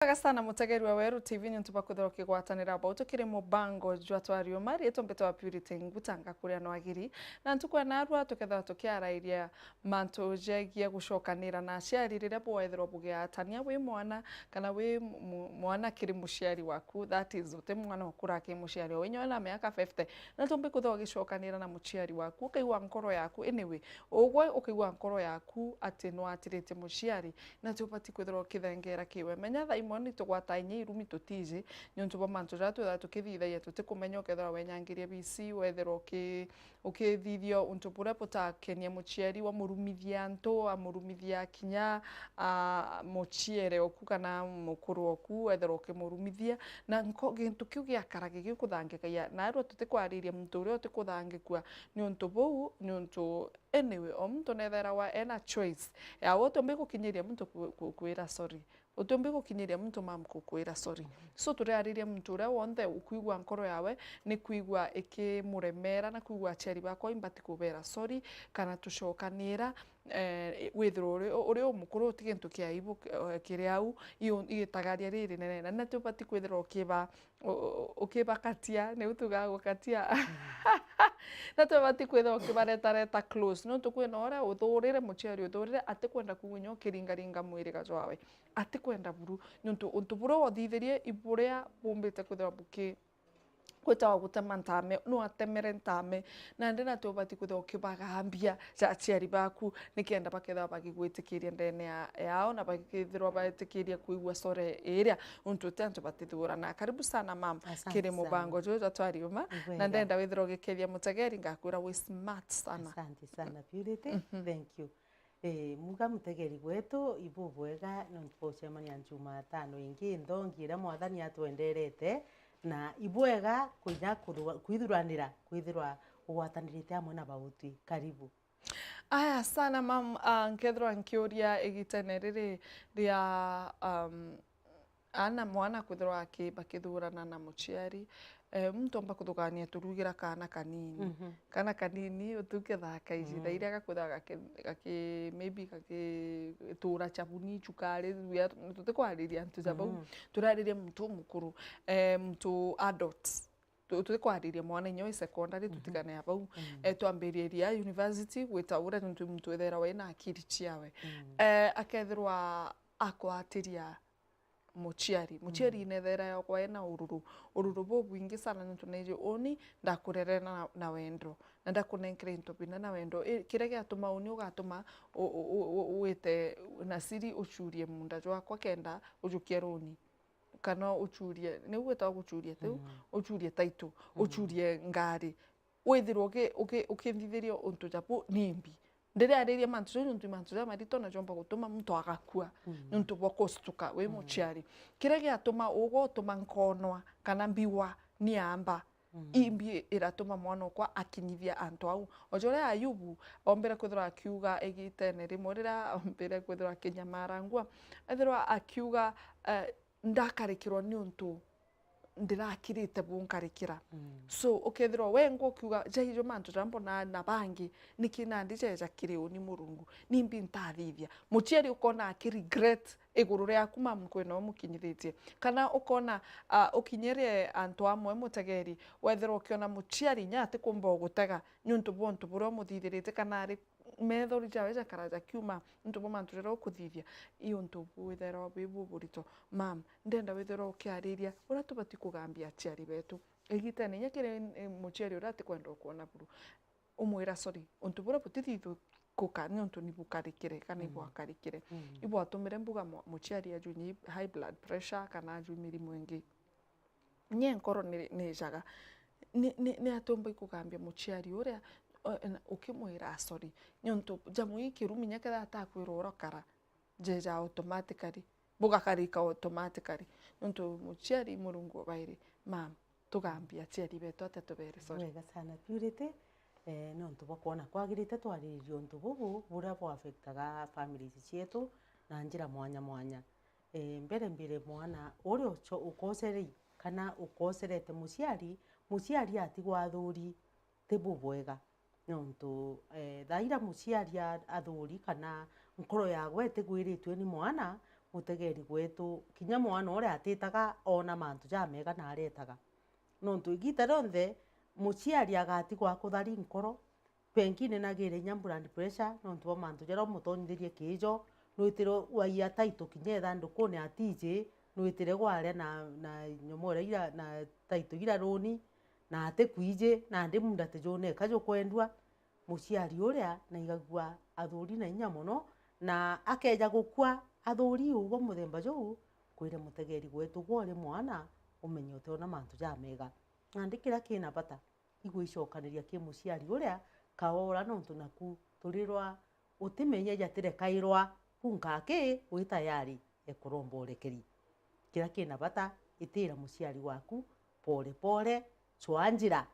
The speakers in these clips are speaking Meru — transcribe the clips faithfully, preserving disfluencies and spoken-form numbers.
Wega sana mutegeri wa Weru T V niuntu bwa kwithirwa ukigwatanira bau tukiri mubango jwa Twariuma, riitwa mbitwa Purity Nguta, ngakuria nwagiri. Na ntuku ya narua tukethirwa tukiarairia mantu jegie gucokanira na aciari riria bwethirwa bugiatania wi mwana kana wi mu-, mwana kiri muciari waku, that is, uti mwana ukura ki muciari o winyo na miaka fifty. Na tumbi kwithirwa ugicokanira na muciari waku, ukaigua nkoro yaku, anyway, ugwe ukaigua nkoro yaku ati nwatirite muciari, na tubati kwithirwa ukithengera kiwe. Menya thaa imwe ni tugwata inya irumi tutiji, niuntu bwa mantu jaria twithirwa tukithithagia tutikumenya, ukethirwa wenyangiria B C, wethirwa uki-, ukithithia untu buria butakenia muciari, wamurumithia antu, amurumithia kinya, a, muciere oku kana mukuru oku, wethirwa ukimurumithia, na nko-, gintu kiu giakara gigikuthangikagia, naarua tutikwariria muntu uria utikuthangikua niuntu buu, niuntu Anyway, o muntu netherawa ena choice ya utiumbi gukinyiria muntu ku-, ku-, kwira sorry. Utiumbi gukinyiria muntu mam ku-, kwira sorry. So turiariria muntu uria wonthe ukwigua nkoro yawe ni kwigua ikimuremera na kwigua aciari bakwa imbati kubera sorry kana tucokanira, eh, withirwa uri, uri umukuru uti gintu kia aibu, eh, kiri au, iyo igitagaria riri nene. Na nitubati kwithirwa ukiba u-, u-, ukibakatia, niu tugaga gukatia. Na twabati kwithirwa ukibaretareta close, niuntu kwina uria uthurire, muciari uthurire, atikwenda kwigua inya ukiringaringa mwiriga jwawe. Atikwenda buru, niuntu untu buria wathithirie iburia bumbite kwithirwa buki-, gwitawa gutema ntame, no atemere ntame. Nandi na tubati kwithirwa ukibagambia ja aciari baku, nikenda bakethirwa bagigwitikiria ndene ya, yao, na bakethirwa baitikiria kwigua sore iria, untu uti antu batithurana. Karibu sana, mam, asante kiri sana. Mubango juju jwa Twariuma, na ibwega. Ndenda withirwa ugikethia mutegeri, ngakwira wi smart sana. Asante sana, Purity. Mhm. Thank you. Ii, muga mutegeri gwetu, ibubwega nontu bwa gucemania Jumatano ingi nthongi iria Mwathani atwenderete, na ibwega kuinya kurua-, kwithuranira kwithirwa ugwatanirite amwe na bautwi. Karibu. Aya sana, mam, ah, nkethirwa nkiuria igitene riri ria, um, ana mwana kwithirwa aki-, bakithurana na muciari, eh, muntu omba kuthugania turugira kaana kanini. Mhm. Kaana kanini utuke thaka ijinda, mm, iria gakwithirwa gaki-, gaki-, maybe gagitura chabuni, chukari, we are, tutikwariria antu ja bau. Mm. Turariria muntu umukuru, eh, muntu adult. Tu-, tutikwariria mwana inya wi secondary, mhm, tutigane ya bau. Mm. Eh, twambiriria university, gwita uria nontu muntu ethera wina akiri ciawe. Mm. Eh, akethirwa akwatiria muciari. Muciari, mm, inethera yakwa ena ururu. Ururu bubwingi sana nontu neji uni ndakurerera na, na wendo. Na ndakunenkere into bina na wendo. I, kiria giatuma uni ugatuma u-, u-, u-, u-, wite na siri ucurie munda jwakwa kenda ujukie runi. Kana ucurie, niu gwitawa gucuria tiu, mm, ucurie title, mm, ucurie ngari. Withirwe uki-, uki-, ukithithiria untu jabu nimbi. Ndiriariria mantu jau nontu mantu jamarito na jomba gutuma muntu agakua, mm, nontu bwa kustuka wi, mm, muciari. Kiria giatuma ugwe utuma nkonwa kana mbigwa ni amba, mm, imbi iratuma mwana okwa akinyithia antu au. O ja uria Ayubu ombire kwithirwa akiuga igitene rimwe riria ombire kwithirwa akinyamara ngua, ethirwa akiuga, eh, ndakarikirwa niuntu ndirakirite bunkarikira. Mm. So, ukethirwa wengwa ukiuga, "Jaijo mantu jaria mbonaa na bangi, niki nandi jeja kiri uni Murungu? Nimbi ntathithia?" Muciari ukona aki regret iguru riaku mamu kwina umukinyithitie. Kana ukona, ah, ukinyire antu amwe mutegeri, wethirwa ukiona muciari inya atikumba ugutega niuntu bwa untu buria umuthithirite, kana ari methori jawe jakara jakiuma nontu bwa mantu jaria ukuthithia, i untu bwithairwa bwi buburito. Mam, ndenda withirwa ukiariria uria tubati kugambia aciari betu. Igitene inya kiri, eh, muciari uria atikwenda ukwona buru, umwira, "Sorry, untu buria butithithukuka ni untu ni bukarikire kana, mm, ibwakarikire." Mm. Ibwatumire mbuga mu-, muciari ajwi ni high blood pressure kana ajwi mirimu ingi. Nye nkoro ni, nijaga. Ni, ni, ni atumba ikugambia muciari uria, o, na ukimwira, "Sorry." Niuntu jamu ii kirumi, nya kethira atakwirwa urokara, jeja automatically. Bugakarika automatically. Niuntu muciari Murungu obairi. Mam, tugambia aciari betu atia tubere sorry? Bwega sana, Purity. Eh, niuntu bwa kwona kwagirite twariririe untu bubu, buria bu affectaga families cietu na njira mwanya mwanya. Eh, mbere mbere mwana uria uco-, ukoserei kana ukoserete muciari, muciari atigwa athuri ti bubwega. Niuntu, eh, thaira muciari a-, athuri kana nkoro yagwe itigwiritue ni mwana, mutegeri gwetu, kinya mwana uria atitaga oona mantu jamega na aretaga. Nontu igiita rionthe muciari agatigwa akuthari nkoro, pengine nagire inya blood pressure nontu bwa mantu jaria umutonyithirie kiijo, nwitire waia title kinya ithandukune atiji, nwitire gwaria na, na nyomo iria ira, na title ira runi, na atikwiji, nandi muunda tijuneka jukwendua. Muciari uria naigagua athuri na inya mono, na akeeja gukua athuri uu bwa muthemba juu, kwire mutegeri gwetu gwa uri mwana, umenye utiona mantu jamega. Nandi kiria kina bata, igwicokaniria ki muciari uria kaora, nontu naku turirwa utimenye jatirekairwa, kunka aki wi tayari e kuromba urekeri. Kiria kina bata, itira muciari waku pole pole, cwaa njira.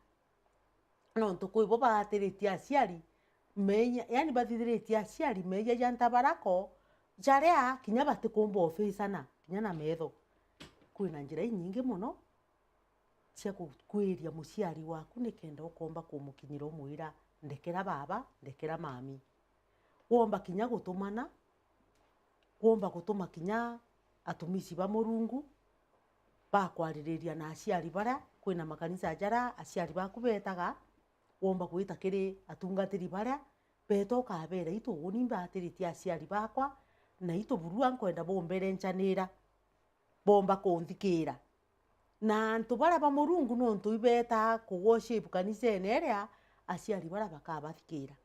Nontu kwi bo baatiritie aciari meeyia, yaani bathithiritie aciari meeyia ja ntabarako, jaria kinya batikumba ofisana kinya na metho. Kwina njira inyingi mono cia ku-, kwiria muciari waku nikenda ukomba kumukinyira umwira, "Ndekera baba, ndekera mami." Womba kinya gutumana, womba gutuma kinya atumici ba Murungu, bakwariria na aciari baria, kwina makanisa jaria aciari baku beetaga, womba gwita kiri atungatiri baria, beeta ukabeera, "Itu, uuni mbatiritie aciari bakwa, na itu burua nkwenda bombere nchaniira." Boomba kunthikiira. Na antu baria ba Murungu, nontu ibeetaa ku worship kanisene iria, aciari baria bakabathikiira.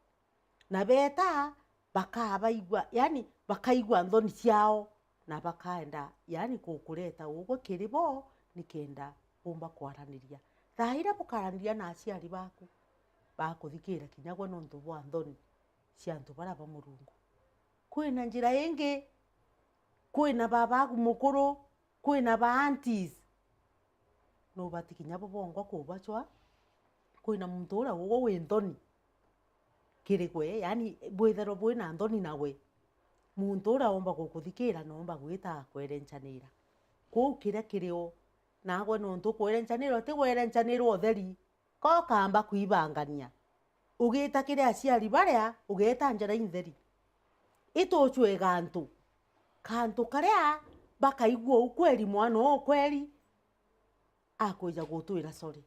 Na beetaa, bakabaigua, yaani, bakaigua nthoni ciao, na bakaenda, yaani, ku-, kureta ugwe kiri bo, nikenda boomba kwaraniria. Thaa iria bukaraniria na aciari baku, bakuthikiira kinya gwe nontu bwa nthoni cia antu baria ba Murungu. Kwina njira ingi, kwina babaku mukuru, kwina ba aunties, nubati kinya bo bongwa kubacwa. Kwina muntu uria ugwe wi nthoni kiri gwe, yaani bwithairwa bwina nthoni nawe. Muntu uria omba gukuthikira noomba gwita akwerenchanira. Kwou kiria kiri o, naagwe nontu ukwerenchanirwa, ti gwerenchanirwa utheri, ka ukaamba kwibangania. Ugiita kiri aciari baria, ugeeta njara intheri. Itucwe gantu, kantu karia bakaigua ukweri, mwana uu ukweri akwija gutwira sorry.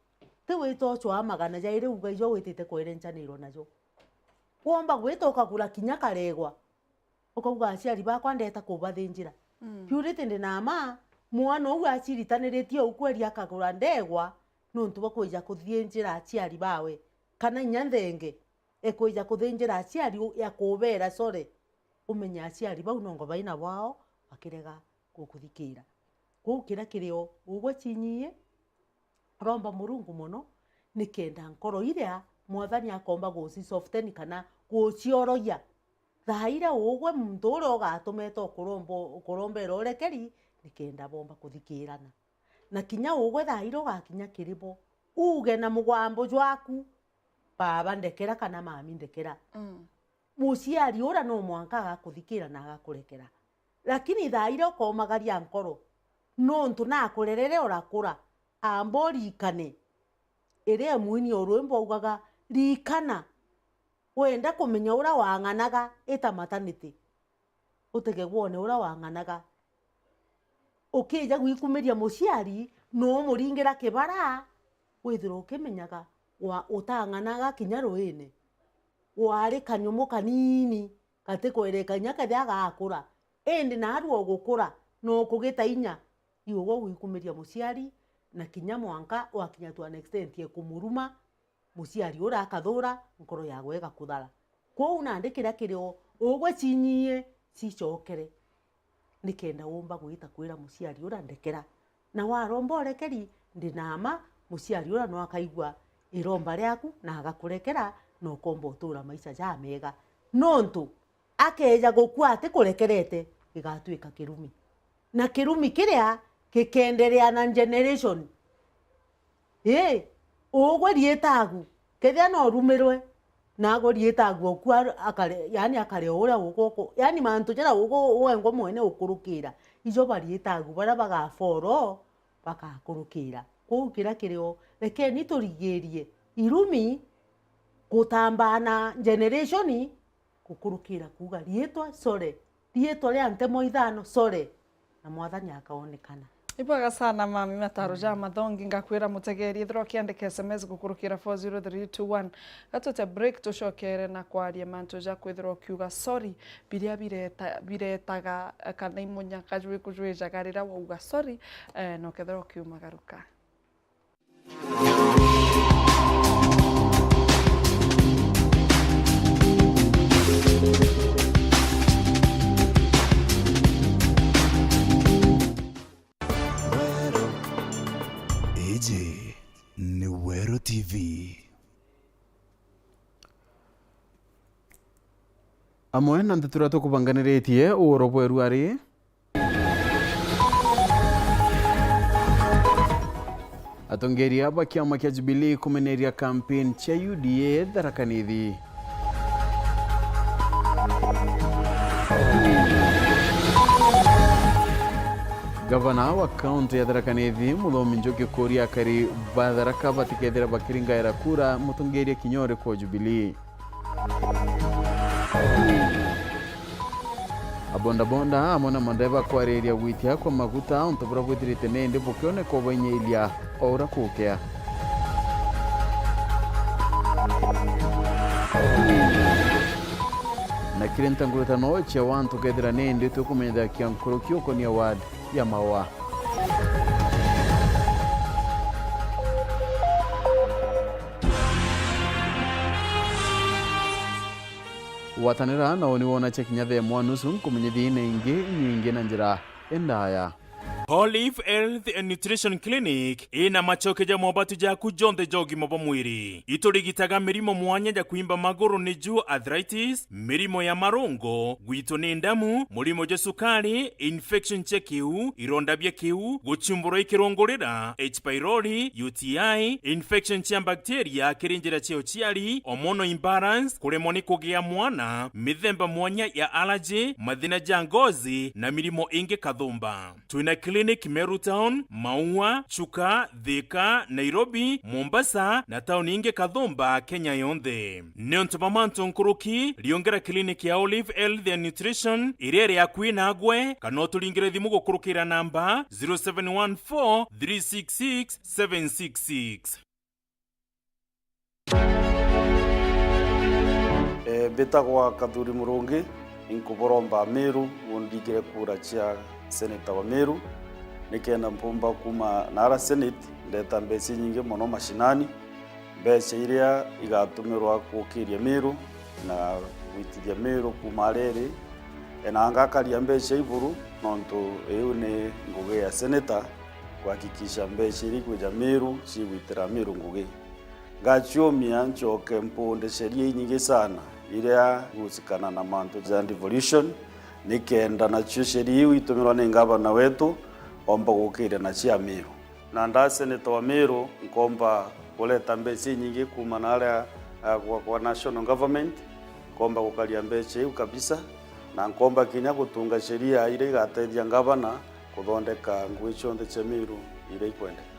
Ti wita ucwaa magana jairi uga ijo witite kwerenchanirwa najo. Womba gwita ukagura kinya karegwa, ukauga, "Aciari bakwa ndeeta kubathinjira." Mm. Purity, ndi na mma, mwana uu aciritaniritie ukweri akagura ndegwa, nontu bwa kwija kuthinjira aciari bawe, kana inya nthenge, ekwija kuthinjira aciari u-, ya kubeera sorry, umenye aciari bau nongo baina bwao bakirega gukuthikira. Kwou kiria kiri o, ugwe cinyie, romba Murungu mono, nikenda nkoro iria Mwathani akomba guci soften kana guciorogia. Thaa iria ugwe muntu uria ugatumete ukurombo-, ukurombera urekeri, nikenda bomba kuthikirana. Na kinya ugwe thaa iria ugakinya kiri bo, uge na mugambo jwaku, "Baba, ndekera," kana, "Mami, ndekera." Mm. Muciari uria no mwanka agakuthikira na agakurekera. Lakini thaa iria ukomagaria nkoro, nontu nakurerere urakura, amba urikane. Iria mwini o rwimbo augaga, "Rikana, wenda kumenya uria wang'anaga, ita mataniti." Utege gwone uria wang'anaga. Ukija gwikumiria muciari, no umuringira kibara, withirwa ukimenyaga wa-, utang'anaga kinya ruine. Wari kanyumu kanini, gatikwereka kinya kethira gagakura. Indi naarua ugukura, no ukugita inya. Iugwe gwikumiria muciari, na kinya mwanka wakinya to an extent ya kumuruma, muciari uria akathura, nkoro yawe igakuthara. Kwou nandi kiria kiri o, ugwe cinyie cicokere, nikenda umba gwita kwira muciari uria, "Ndekera." Na waromba urekeri, ndi na mma, muciari uria no akaigua iromba riaku na agakurekera, na ukomba utura maisha jamega. Nontu akeeja gukua atikurekerete, gigatuika kirumi. Na kirumi kiria gikeenderea na generation. Ii, ugwe riitagu, kethira no urumirwe, naagwe riitagu oku ar-, akare, yaani akare o uria uguku, yaani mantu jaria ugu-, wengwa mwene ukurukira, ijo bariitagu baria bagafollow bagakurukira. Kwou kiria kiri o, rekeni turigirie irumi gutambaa na generation, gukurukira kuuga, "Riitwa, sorry. Riitwa ria ntemo ithano, sorry." na Mwathani akaonekana. Ibwega sana mami, mataro ja mathongi. Ngakwira mutegeri, ethirwa ukiandika S M S gukurukira four zero three two one. Gatute break, tucokere na kwaria mantu ja kwithirwa ukiuga sorry, biria bireta-, biretaga, eh, kana imunyaka jwikujwijaga riria wauga sorry, eh, na ukethirwa ukiumagaruka. Iji ni Weru T V. Amwe na nteto iria tukubanganiritie ugoro bweru ari: Atongeria ba kiama kia Jubilee kumeneria campaign cia U D A Tharaka Nithi. Gavana wa kaunti ya Tharaka Nithi, Muthomi Njuki, kuuria akari ba Tharaka batikethira bakiringaira kura mutongeria kinya uriku wa Jubilee. Abondabonda amwe na mandereba kwariria gwitia kwa maguta untu buria bwithirite nindi bukioneka ubainyiria o uria kukea. Na kiri ntanguritano cia wantu kethira nindi tukumenyithakia nkuruki ukonia ward ya Maua. Gwatanira na uni wona cia kinya thaa imwe nusu nkumenyithia ina ingi inyingi na njira indaya. Olive Health and Nutrition Clinic ina macoke ja mobatu jaku jonthe ja ugima bwa mwiri. Iturigitaga mirimo mwanya ja kwimba maguru, niju arthritis, mirimo ya marungo, gwitwo ni ndamu, murimo jwa sukari, infection cia kiu, ironda bia kiu, guchumburwa i kirungurira, H pylori, U T I, infection cia bacteria kiri njira cia uciari, hormonal imbalance, kuremwa ni kugia mwana, mithemba mwanya ya allergy, mathina ja ngozi, na mirimo ingi kathumba. Twina clinic Meru Town, Maua, Chuka, Thika, Nairobi, Mombasa, na tauni ingi kathumba Kenya yonthe. Niuntu bwa mantu nkuruki, riungera clinic ya Olive Health and Nutrition iria iri akui nagwe, kana uturingire thimu gukurukira namba zero seven one four three six six seven six six. Eh, mbitagwa Kathuri Murungi, inkuburomba Meru, undingire kura cia seneta wa Meru, nikenda mpumba kuma nara Senate, ndeta mbeca inyingi mono mashinani, mbeca iria igatumirwa gukiria Meru na gwitithia Meru kuma aria iri, e, na ngakaria mbeca iburu, nontu iu ni ngugi ya seneta kuhakikisha mbeca iria ikwija Meru cigwitira Meru ngugi. Ngaciumia ncoke mpunde sheria inyingi sana iria igusikana na mantu ja devolution, nikenda nacio sheria iu itumirwa ni ngavana wetu omba gukiria na cia Meru. Na nda seneta wa Meru, nkomba kureta mbeca inyingi kuma na aria, ah, kwa, kwa national government, nkomba gukaria mbeca iu kabisa, na nkomba kinya gutunga sheria iria igatethia ngavana kuthondeka ngugi cionthe cia Meru iria ikwendeka.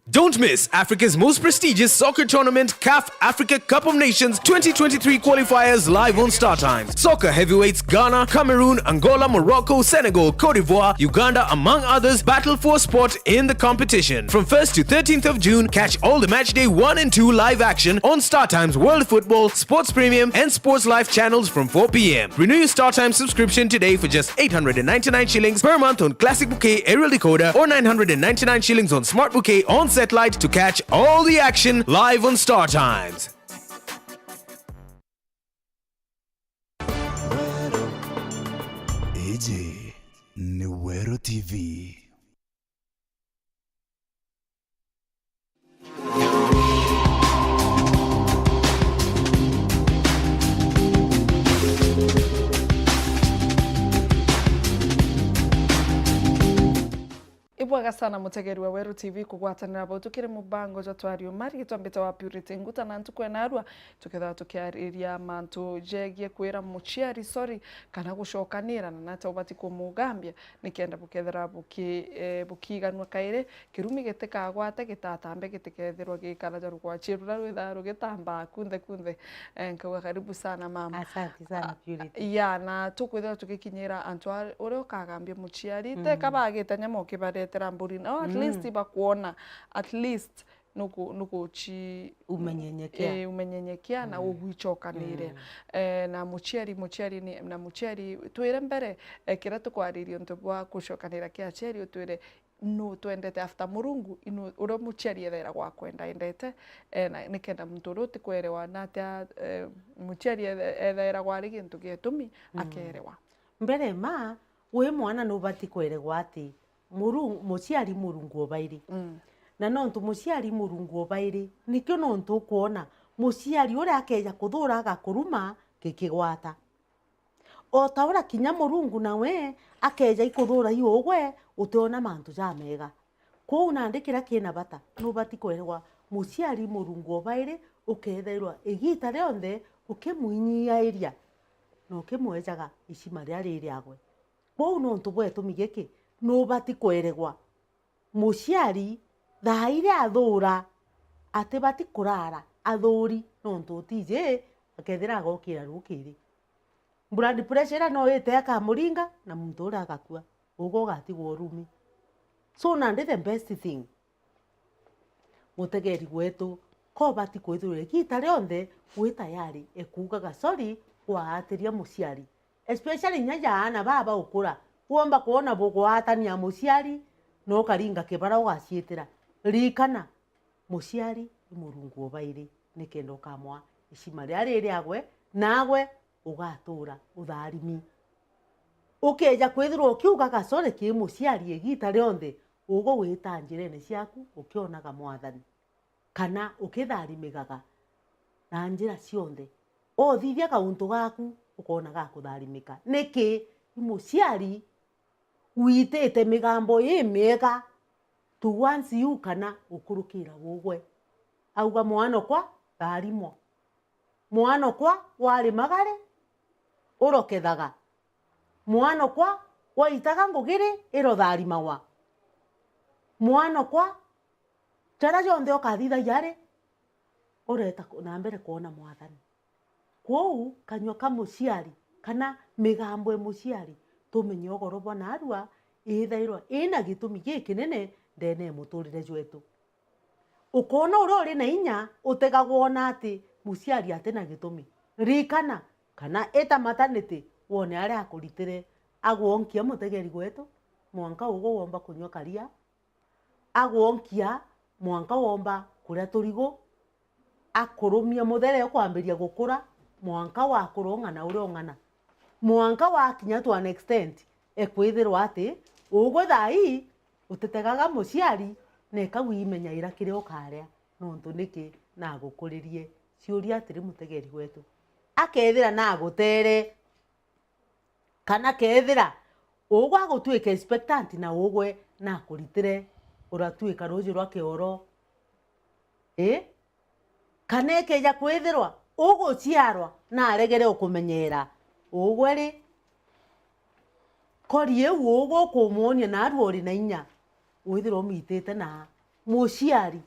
Don't miss Africa's most prestigious soccer tournament, CAF Africa Cup of Nations twenty twenty-three qualifiers, live on Star Times. Soccer heavyweights Ghana, Cameroon, Angola, Morocco, Senegal, Cote d'Ivoire, Uganda, among others, battle for a spot in the competition. From first to thirteenth of June, catch all the match day one and two live action on Star Times World Football, Sports Premium, and Sports Life channels from four p m. Renew your Star Times subscription today for just eight hundred and ninety-nine shillings per month on Classic Bouquet aerial decoder or nine hundred and ninety-nine shillings on Smart Bouquet on satellite to catch all the action live on Star Times. Iji ni Weru T V. Bwega sana mutegeri wa Weru T V kugwatanira bau tukiri mubango jwa Twario Mari, gitwa mbita wa Purity Nguta, na ntuku ya narua tukethirwa tukiariria mantu jegie kwira muciari sorry, kana gucokanira, na nata ubati kumugambia nikenda bukethira buki-, eh, bukiganua kairi, kirumi gitikagwate, gitatambe gitikethirwa gikara ja rugwachi ruria rwithaa rugitambaa kunthe kunthe. Eh, nkauga karibu sana mama. Asante sana, Purity. Ya, na tukwithirwa tugikinyira antu a-, uria ukagambia muciari, mm, teka bagite nyama ukibaretera mburi, no, at, mm, least bakwona, at least nuku-, nukuchi-, umenyenyekea, eh, umenyenyekea na, mm, ugwichokanire. Mm. Eh, na muciari, muciari ni, na muciari, twire mbere, eh, kiria tukwariria untu bwa gucokanira kia aciari, utwire nu twendete after Murungu, inu uria muciari ethairagwa akwenda, endete, eh, na nikenda muntu uria utikwerewa natia, eh, muciari ethe-, ethairagwa ari gintu gietumi, mm, akerewa. Mbere ma, wi mwana nubati kweregwa ati Murung-, muciari Murungu o bairi. Mm. Na nontu muciari Murungu o bairi, nikio nontu ukwona muciari uria akeja kuthura agakuruma gikigwata. O ta uria kinya Murungu nawe akeja ikuthura i ugwe utiona mantu jamega. Kwou nandi kiria kina bata, nubati kweregwa muciari Murungu o bairi, ukethairwa igita rionthe ukimwinyiairia na ukimwejaga icima riria ri riagwe. Kwou nontu bwa gitumi giki, nubati kweregwa muciari thaa iria athura, atibati kurara athuri, nontu utiji akethira agokira rukiri. Blood pressure iria no ite ikamuringa, na muntu uria agakua. Ugwe ugatigwa urumi. So, nandi the best thing, mutegeri gwetu, ka ubati kwithirwa igita rionthe wi tayari e kuugaga sorry kwaatiria muciari. Especially inya ja aana baa baukura, womba kwona bugwatania muciari, na ukaringa kibara ugaciitira. Ririkana, muciari ni Murungu o bairi, nikenda ukamwa icima riria ri riagwe, naagwe ugatura utharimi. Ukeja kwithirwa ukiugaga sorry ki muciari igita rionthe, ugwe wita njirene ciaku ukionaga Mwathani, kana ukitharimigaga na njira cionthe. Uthithia kauntu gaku, ukona gakutharimika. Niki? I muciari witite migambo imiega towards you kana ukurukira ugwe. Auga, "Mwanokwa, tharimwa. Mwanokwa, warima gari, urokethaga. Mwanokwa, waitaga ngugi ri, irotharimagwa. Mwanokwa, jaria jonthe ukathithagia ri, ureta ku-, na mbere kwona Mwathani." Kwou, kanyua ka muciari, kana migambo e muciari, tumenye ugoro bwa narua, ithairwa ina gitumi gikinene ndene e muturire jwetu. Ukoona uria uri na inya, utegagwa ona ati muciari ati na gitumi. Ririkana, kana ita maternity, wone aria akuritire, agwonkia mutegeri gwetu, mwanka ugwe womba kunyua karia, agwonkia mwanka womba kuria turigu, akurumia muthere ukwambiria gukura, mwanka wakura ung'ana uria ung'ana, mwanka wakinya to an extent ekwithirwa ati ugwe thaa ii utitegaga muciari, na eka wimenyaira kiria ukaria, nontu niki? Nagukuririe. Ciuria atiri, mutegeri gwetu, akethira nagutere, kana kethira ugwe agutwika expectant na ugwe nakuritire, uratuika ruuji rwa kioro, ii? Kana ikeja kwithirwa uguciarwa na aregere ukumenyera, ugwe ri? Kori iu ugwe ukumwonia narua uri na inya, withirwa umitite na muciari.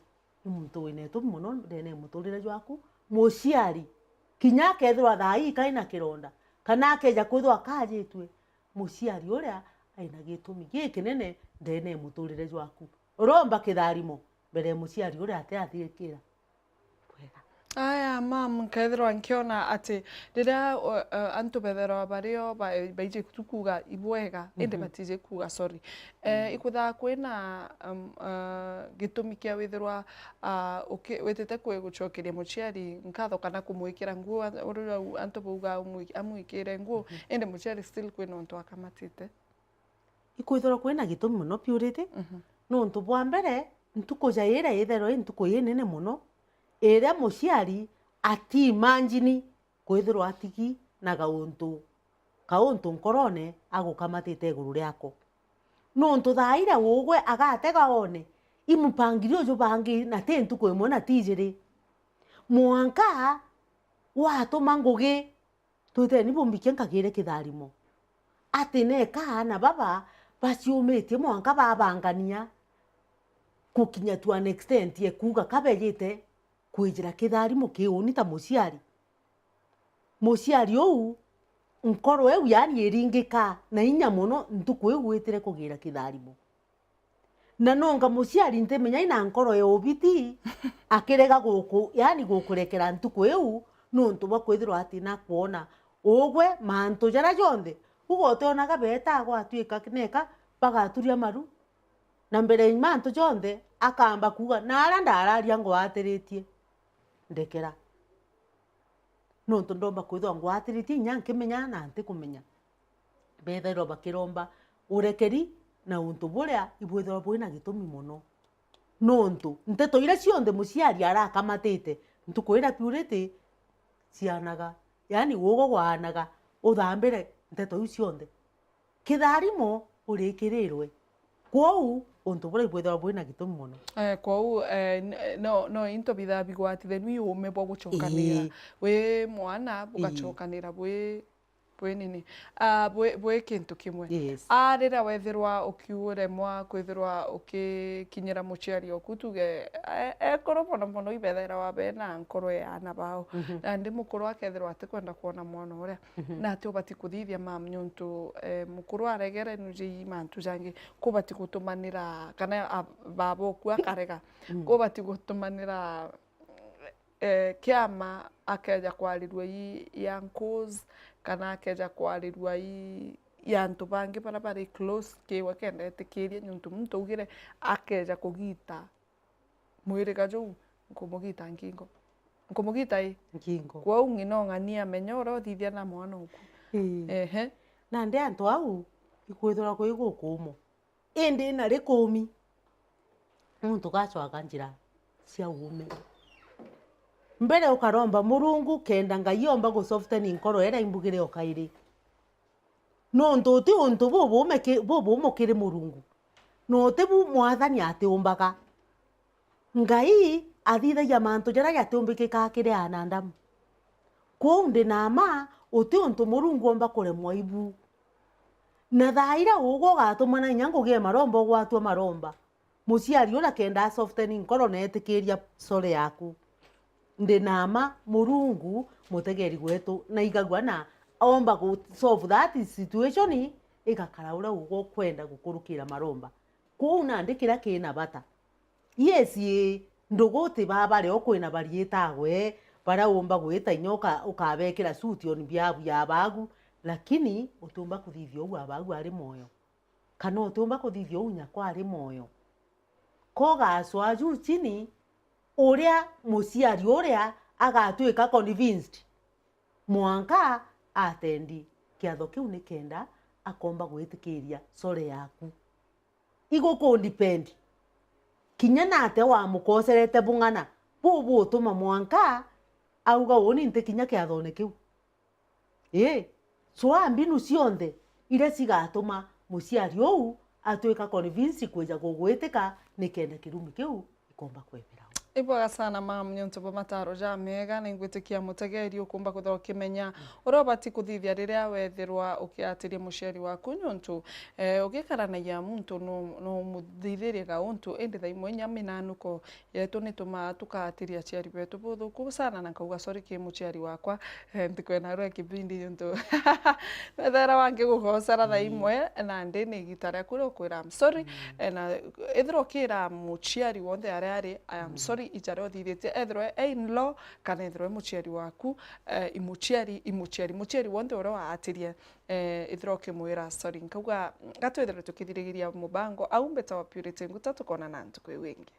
Ni muntu wina itumi mono ndene ya muturire jwaku. Muciari, kinya akethirwa thaa ii kai na kironda, kana akeja kwithirwa akajitue, muciari uria aina gitumi gikinene ndene ya muturire jwaku. Uromba kitharimo mbere ya muciari uria atiathikira. Bwega. Aya, mam, nkethirwa nkiona ati riria, uh, uh, antu bethirwa bario ba-, baiji tu kuuga ibwega, indi, mhm, batiji kuuga sorry. Eh, mm, ikwithaga kwina, um, uh, gitumi kia withirwa, uh, uki-, witite kwi gucokeria muciari nkatho kana kumwikira nguo, an-, uria u-, antu bauga umwi-, amwikire nguo, mhm, indi muciari still kwina untu akamatite? Ikwithirwa kwina gitumi mono Purity, mhm, nontu bwa mbere, ntuku ja iria ithairwa i ntuku inene mono, iria muciari atiimanjini kwithirwa atigi na gauntu, kauntu nkorone agukamatite iguru riako. Nontu thaa iria ugwe agatega one, imupangiri uju bangi na ti ntuku imwe na ti ijiri. Mwanka watuma ngugi, twiteni bumbikie nkagire kitharimo. Ati neka aana baba baciumitie mwanka babangania gukinya to an extent ya kuuga kabejite kwijira kitharimo kiuni ta muciari. Muciari uu, nkoro iu yaani iringika na inya mono ntuku iu gwitire kugira kitharimo. Na nonga muciari ntimenya ina nkoro ya ubiti, akirega guku, yaani gukurekera ntuku iu, nontu bwa kwithirwa ati nakwona ugwe mantu jaria jonthe, uga utionaga beeta gwatuika neka bagaturia maru, na mbere ya mantu jonthe akamba kuuga, "Na aria ndararia ngwatiritie, ndekera." Nontu ndomba kwithirwa ngwatiritie inya nkimenya na ntikumenya. Bethairwa bakiromba urekeri na untu buria ibwithirwa bwina gitumi mono. Nontu nteto iria cionthe muciari arakamatite ntuku iria Purity cianaga, yaani gugo gwaanaga, uthambire nteto iu cionthe. Kitharimo urikirirwe. Kwou, untu buria ibwithirwa bwina gitumi mono. Eh, kwou, eh, n-, no, no into bithaa bigwatithanua uume bwa gucokanira. Ii. Wi mwana, ii, bugacokanira bwi, bwi nini? Ah, bwi, bwi kintu kimwe. Yes. Ah, riria wethirwa ukiuremwa kwithirwa ukikinyira muciari oku, tuge, e-, ekuru mono mono ibethairwa bena nkoro ya aana bao. Mhm. Nandi mukuru akethirwa atikwenda kwona mwana uria. Mhm. Na ati ubati kuthithia mam, niuntu, eh, mukuru aregere nuji mantu jangi, kubati gutumanira, kana a-, baba oku akarega, mm, kubati gutumanira, eh, kiama akeja kwarirua i, i uncles, kana akeja kwarirua i, i antu bangi baria bari close kiwe kenda etikiria, niuntu muntu augire akeja kugita mwiriga juu, nkumugita nkingo. Nkumugita i? Nkingo. Kwou ng'ina ung'ani amenye uria uthithia na mwana oku. Ii. Ehe. Nandi antu au ikwithirwa kwi gukumo. Indi nari kumi, muntu gacwaga njira cia uume. Mbere ukaromba Murungu kenda Ngai omba gu soften nkoro iria imbugire o kairi. Nontu uti untu bubuume ki-, bubuumu kiri Murungu, na uti bu Mwathani atiumbaga. Ngai athithagia mantu jaria jatiumbikikaga kiri anadamu. Kwou ndi na mma, uti untu Murungu omba kuremwa ibu. Na thaa iria ugwe ugatumana inya ngugi e maromba, ugwatua maromba, muciari uria kenda a soften nkoro na etikiria sore yaku. Ndi na mma, Murungu, mutegeri gwetu, na aigagua na aomba gu solve that situation, igakara uria ugwe ukwenda gukurukira maromba. Kwou nandi kiria kina bata, yes, ii, ndugu ti baba rio kwina bariitagwe, baria uumba gwita inya uka-, ukabekira suit on behalf ya abagu, lakini utiumba kuthithia uu abagu ari mwoyo. Kana utiumba kuthithia uu nyakwa ari mwoyo. Ko gacwa juu chini, uria muciari uria agatwika convinced, mwanka atendi kiatho kiu nikenda akomba gwitikiria sore yaku. Igukundepend. Kinya nate wamukoserete bung'ana, buu butuma mwanka auga, "Uuni nti kinya kiathone kiu." Ii, cwaa mbinu cionthe iria cigatuma muciari uu atwika convince kwija gugwitika nikenda kirumi kiu ikomba kwemera uu. Ibwega sana, mam, niuntu bwa mataro jamega, na ingwitikia mutegeri ukumba kwithirwa ukimenya uria ubati kuthithia riria wethirwa ukiatiria muciari waku, niuntu, eh, ugikaranagia muntu no, no umuthithirie gauntu, indi thaa imwe inya minanuko yetu nitumaa tukaatiria aciari betu buthuku sana, na nkauga, "Sorry ki muciari wakwa, eh, ntikwenda arua kipindi niuntu nethera wangi gugocera thaa imwe, na ndi ni igita riaku ria ukwira, I'm sorry." Eh, na ethira ukira muciari wonthe aria ari, "I am sorry, ijaria uthithitie," ethirwa e in-law kana ethirwa e muciari waku, eh, i muciari, i muciari, muciari wonthe uria waatirie, eh, ethira ukimwira, "Sorry." Nkauga, gatwithirwe tukithirigiria mubango au, mbeta wa Purity Nguta, tukonana ntuku iu ingi.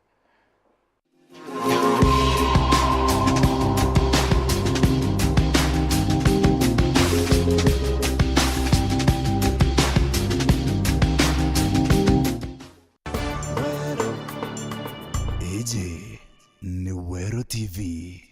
Iji ni Weru T V.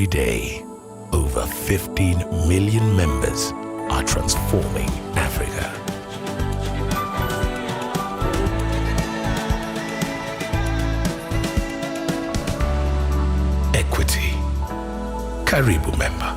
Day, over fifteen million members are transforming Africa. Equity. Karibu member.